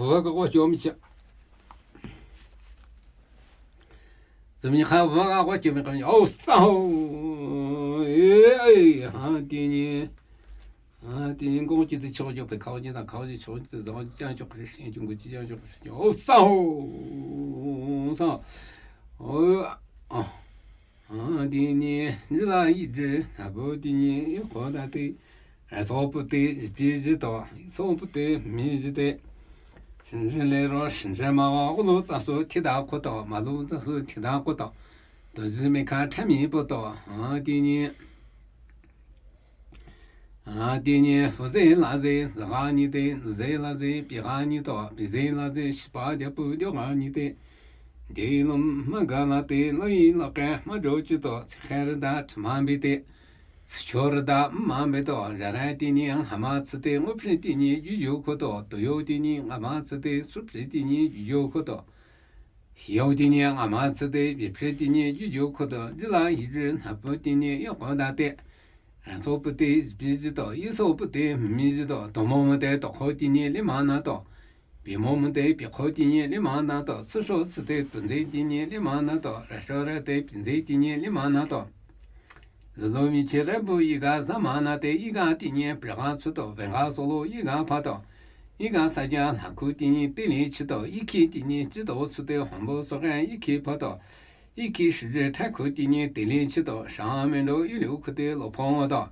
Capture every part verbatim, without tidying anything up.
Vø ka k'o chom cha. Zemi kha vø ka k'o chom ka. O sa ho. Ee, ha ti ni. Ha ti ni k'o chi ti cho cho pe kha chi ta kha chi cho chi ta zang chang cho chi chi chi chi. O sa ho. Sa. O. A, ti ni, zhi la yi zhi, a bu ti ni, yi kho da te, a so bu te, yi pi zhi to, yi so bu te, mi zhi te, shin zhi le ro, shin zhi ma wa, gu lu za su, ti da kho to, ma lu za su, ti da kho to, do zhi me ka, ta mi bu to, a, ti ni. A, ti ni, fu ze la ze, za ga ni te, ze la ze, pi ga ni to, pi ze la ze, shi pa de bu de ga ni te. De lom ma ga la te, lo yi lo ka, ma jo chi to, chi kha ra da, chi ma bi te. Chi cho ra da, ma bi to, ja ra ti ni, ha ma chi te, ngu phi ti ni, yu yu ko to, to yo ti ni, ha ma chi te, su phi ti ni, yu yu ko to. Hiu ti ni, ha ma chi te, bi phi ti ni, yu yu ko to, zhi la yi zhi, ha bu ti ni, yo ko da te. A so bu te, bi zhi to, yi so bu te, mi zhi to, to mo mo te, to kho ti ni, li ma na to. Pi mo mo te, pi kho ti ni, li ma na to, chi so chi te, tu ze ti ni, li ma na to, ra so ra te, pi ze ti ni, li ma na to. Lo lo mi chi ra bu yi ga za ma na te, yi ga ti ni, pri ga chi to, ve ga so lo, yi ga pa to. Yi ga sa ja, la ku ti ni, ti li chi to, yi ki ti ni, chi to, chi te, hong bo so ga, yi ki pa to. Yi ki shi zhi ta ku ti ni, ti li chi to, sha me lo, yi liu ku te, lo po mo to.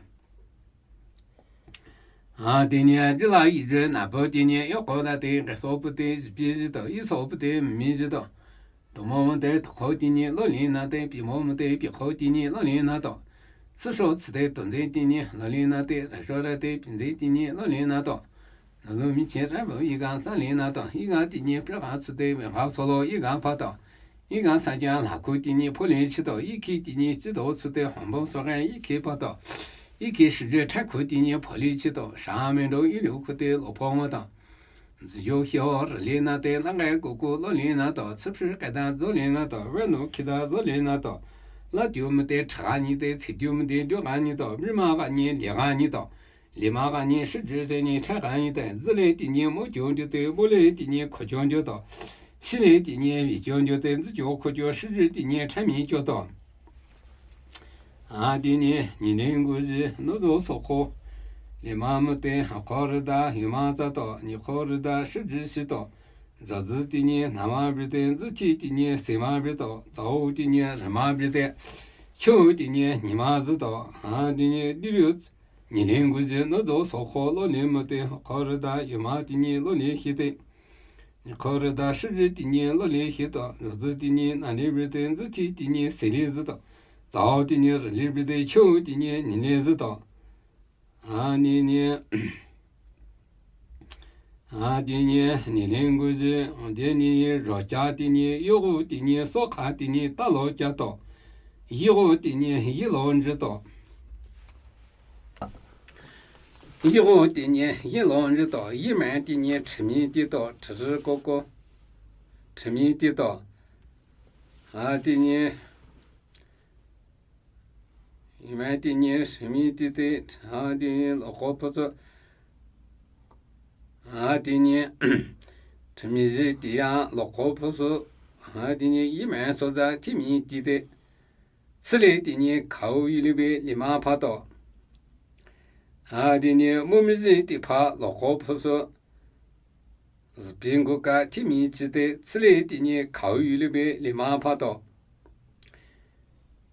A, ti ni, zhi la yi zhi, na bu ti ni, yo ko da te, ga so bu te, zhi pi zhi to, yi so bu te, mi zhi to. To mo mo te, to kho ti ni, lo li na te, pi mo mo te, pi kho ti ni, lo li na to. Chi so chi te, to ze ti ni, lo li na te, ra so ra te, pi ze ti ni, lo li na to. Lo lo mi chi ra bu yi ga sa li na to, yi ga ti ni, pri ga chi te, ve ga so lo, yi ga pa to. Yi ga sa ja, la ku ti ni, po li chi to, yi ki ti ni, chi to, chi te, hong bo so ga, yi ki pa to. Yi ki shi zhi ta ku ti ni, po li chi to, sha me lo, yi liu ku te, lo po mo to. Zi yo hio, ra li na te, la ga ku ku, lo li na to, chi phi ka da, zo li na to, ve nu ki da, zo li na to. La tiu mo te, cha ga ni te, chi tiu mo te, dio ga ni to, mi ma ga ni, li ga ni to. Li ma ga ni, shi zhi ze ni, cha ga ni te, zi le ti ni, mo tiu dio te, mo le ti ni, ko tiu dio to. Shi le ti ni, mi tiu dio te, zi tiu ko tiu, shi zhi ti ni, cha mi tiu to. A, ti ni, ni le ngu zhi, no zo so kho. Li ma mo te, ha kho ra da, yi ma za to, ni kho ra da, shi zhi shi to. Za zi ti ni, na ma bi te, zi ti ti ni, se ma bi to. Za o ti ni, ra ma bi te. Cho ti ni, ni ma zi to. A, ti ni, di liu Ni le ngu zhi, no zo so kho, lo li mo te, kho ra da, yi ma ti ni, lo li hi te. Ni kho ra da, shi zhi ti ni, lo li hi to, za zi ti ni, na li bi te, zi ti ti ni, se li zi to. Za o ti ni, ra li bi te, cho ti ni, ni li zi to. A, ni ni. A, ti ni, ni le ngu zhi, de ni, zo ja ti ni, yo gu ti ni, so kha ti ni, ta lo ja to. Yi gu ti ni, yi lo zhi to. Yi gu ti ni, yi lo zhi to. Yi me ti ni, chi mi ti to, chi zhi ko ko. Chi mi ti to. A, ti ni. Yi me ti ni, chi mi ti te, a, ti ni, lo ko po so. A, ti ni, chi mi zhi ti ya, lo ko po so. A, ti ni, yi me so za, ti mi ti te. Chi le ti ni, kha u yi li be, li ma pa to. A, ti ni, mu mi zhi ti pa, lo ko po so. Zi pi ngu ka, ti mi chi te, chi le ti ni, kha u yi li be, li ma pa to.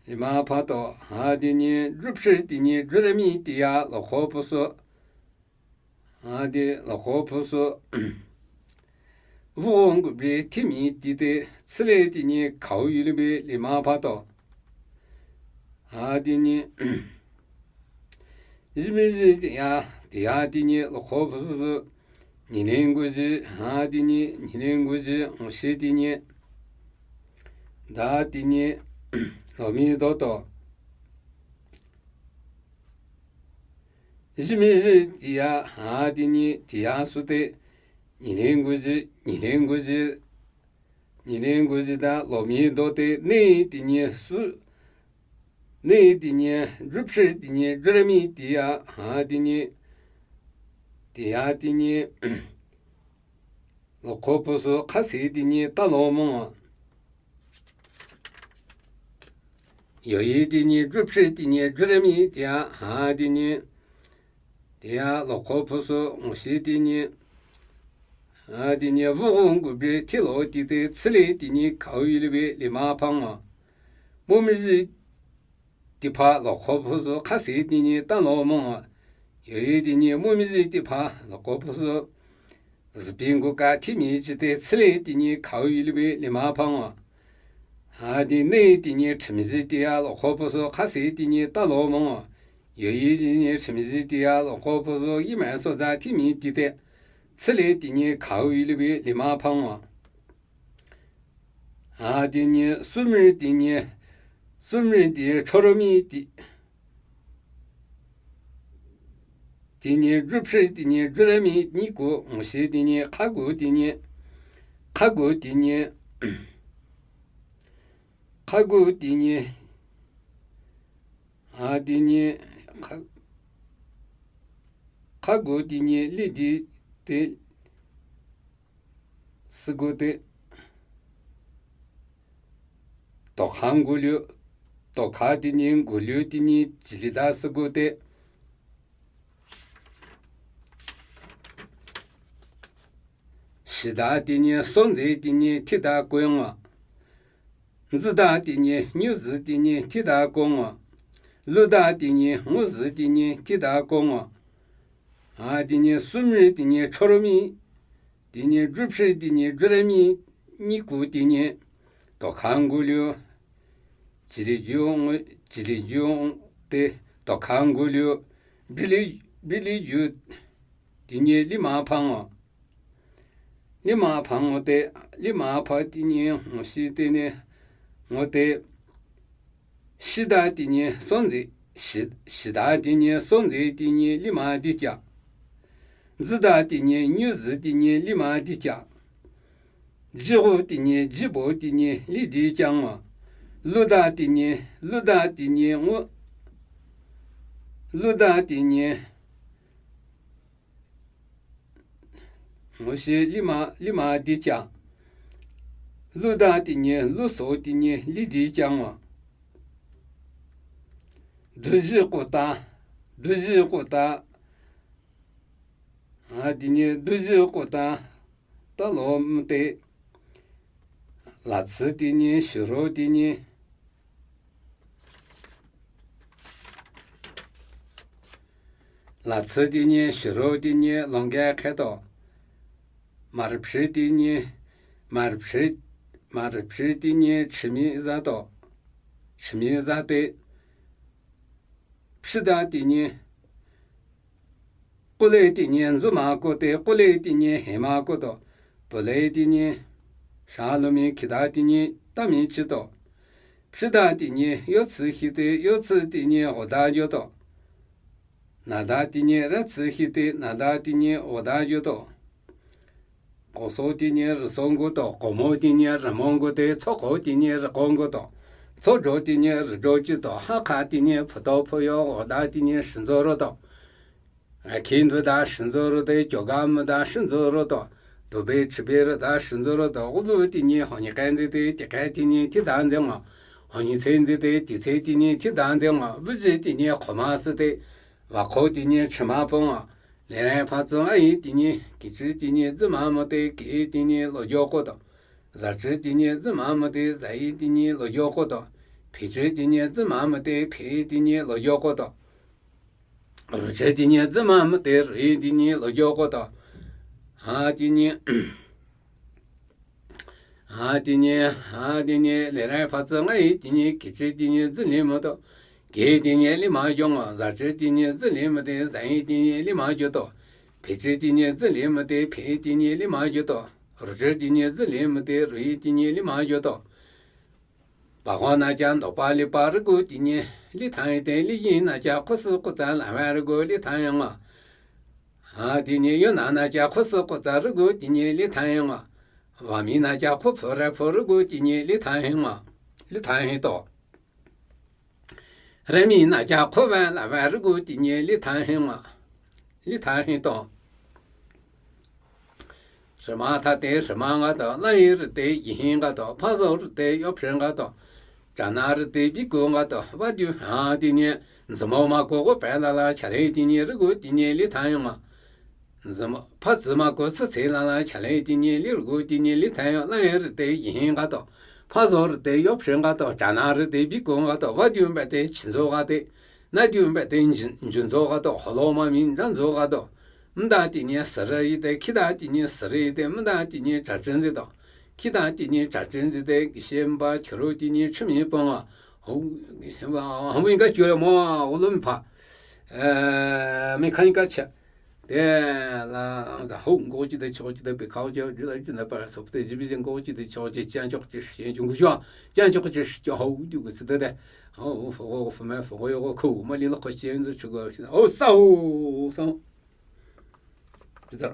Li ma pa to, a, ti ni, zu phi ti ni, zu ra mi ti ya, lo ko po so. A, ti lo ko po so. Vu ngu bi ti mi ti te, chi le ti ni, kha u yi li be, li ma pa to. A, ti ni, yi mi zhi ti ya, ti ya ti ni, lo ko po so. Ni le ngu zhi, a, ti ni, ni le ngu zhi, ngu shi ti ni. Da ti ni, lo mi do to. Yi mi zhi ti ya, a, ti ni, ti ya su te. Ni le ngu zhi, ni le ngu zhi, ni le ngu zhi da, lo mi do te, ne ti ni su, ne ti ni, zu phi ti ni, zu ra mi ti ya, a, ti ni, ti ya ti ni. lokho phusu khasi tinyi talo mong. Yoyi tinyi, jupsi tinyi, juremi tia, ha tinyi, tia lokho phusu ngosi tinyi, ha tinyi, vugu ngubi tilo tite, tsili tinyi, kaoyulibi lima phangwa. Mumiji tipha lokho phusu khasi tinyi talo mong. Yoyi tinyi, mumiji tipha lokho phusu zipi nguka thimi jite, tsili tinyi, kaoyulibi lima phangwa. Ha tinyi, tinyi, trimiji tia lokho phusu khasi tinyi talo mong. Yoyi tinyi, trimiji tia lokho phusu yime soza thimi jite, tsili tinyi, kaoyulibi lima phangwa. Ha tinyi, sumri tinyi, sumri tinyi, choromi ti-, tinyi, jupsi tinyi, juremi nyiku, ngosi tinyi, khagu tinyi, khagu tinyi, khagu tinyi, ha tinyi, kha-, khagu tinyi, lidi te, sügu te, tokha ngulyo, tokha tinyi, ngulyo tinyi, jilida sügu te, shida tinyi, sonzi tinyi, thida kongwa. Nzida tinyi, nyuzi tinyi, thida kongwa. Luda tinyi, nguzi tinyi, thida kongwa. Ha tinyi, sumri tinyi, choromi tinyi, jupsi tinyi, juremi nyiku tinyi, tokha ngulyo, jili ju, jili ju te, tokha ngulyo, bili, bili ju tinyi, lima phangwa. Lima phangwa te, lima pha tinyi, ngosi tinyi, ngo te, shida tinyi, sonzi, shi-, shida tinyi, sonzi tinyi, lima dija. Nzida tinyi, nyuzi tinyi, lima dija. Jigu tinyi, jibo tinyi, lidi jangwa. Luda tinyi, luda tinyi, ngu-, luda tinyi, ngosi lima, lima dija. Luda tinyi, luso tinyi, lidi jangwa. Duji kuta, duji kuta, ha tinyi, duji kuta talo mte, latsü tinyi, shuro tinyi, latsü tinyi, shuro tinyi, longge kheto, marpshi tinyi, marpshi, marpshi tinyi, chimi zato, chimi zate, pshida tinyi, kule tinyi, nzuma kote, kule tinyi, hema koto, pule tinyi, shalumi khida tinyi, tami chito, pshida tinyi, yotsü hite, yotsü tinyi, oda yoto, nada tinyi, ratsü hite, nada tinyi, oda yoto. Koso tinyi, rüso ngoto, komo tinyi, rümo ngote, tsoko tinyi, rüko ngoto, tsojo tinyi, rüjo chito, haka tinyi, phuto phuyo, oda tinyi, shinzo roto. Akhindu da shinzo rote, kyoga mu da shinzo roto, tube chibe ro da shinzo roto, ulu tinyi, honyi kenzi te, tike tinyi, tida nzengwa, honyi tsenzi te, titse tinyi, tida nzengwa, buji tinyi, khoma site, wakho tinyi, chima pongwa, lere phatsung ayi tinyi, kichi tinyi, zima mote, ki tinyi, lojo koto, zachi tinyi, zima mote, zayi tinyi, lojo koto, phichi tinyi, zima mote, phi tinyi, lojo koto, ruchi tinyi, zima mote, rui tinyi, lojo koto, ha tinyi, ha tinyi, ha tinyi, lere phatsung ayi tinyi, kichi tinyi, zili moto, ki tinyi, lima jongwa, zachi tinyi, zili mote, zayi tinyi, lima joto, phichi tinyi, zili mote, phi tinyi, lima joto, ruchi tinyi, zili mote, rui tinyi, lima joto. Pagwa naja ndopa lipa rugu tinyi, li thang te, li yi naja khusu khuta lame rugu li thang yangwa. Ha tinyi, yona naja khusu khuta rugu tinyi, li thang yangwa. Wami naja khupfu repfu rugu tinyi, li thang hingwa. Li thang hito. Remi naja khuwe lawe rugu tinyi, li thang hingwa. Li thang hito. Hri ma tha te hri ma nga to, la yi ri te yi hi nga to, pha zo ri te yo phri nga to, cha na ri te bi ko nga to, va du ha ti ni, nzi mo ma ko ko pe la la cha le ti ni, ri ko ti ni li tha yo ma. Nzi mo, pha zi ma ko si ce la la cha le ti ni, li ri ko ti ni li tha yo, la yi ri te yi hi nga to, pha zo ri te yo phri nga to, cha na ri te bi ko nga to, va du mbe te chi zo ga te, na du mbe te nji, nji zo ga to, ho lo ma mi nja zo ga to. Mda ti ni siri yi te, khida ti ni siri yi te, mda ti ni cha chun zi to. Khida ti ni cha chun zi te, gishe mba chiro ti ni chumi pong a. Ho, gishe mba, ho mi ga chyo le mo, o lo mi pha. Eh, mi kha ni ga cha. Te, la, ga ho, ngo chi de cho chi de pe kao chi, ji la chi na pa so te ji bi ngo chi de cho chi, chian chok chi, shi, jung ju, chian chok chi, cho ho, ju gu si de de. Ho, fo, fo, me, fo, yo, ko, ma li lo ko chi, nzu chu go. O, sa ho, sa ho. Ji da.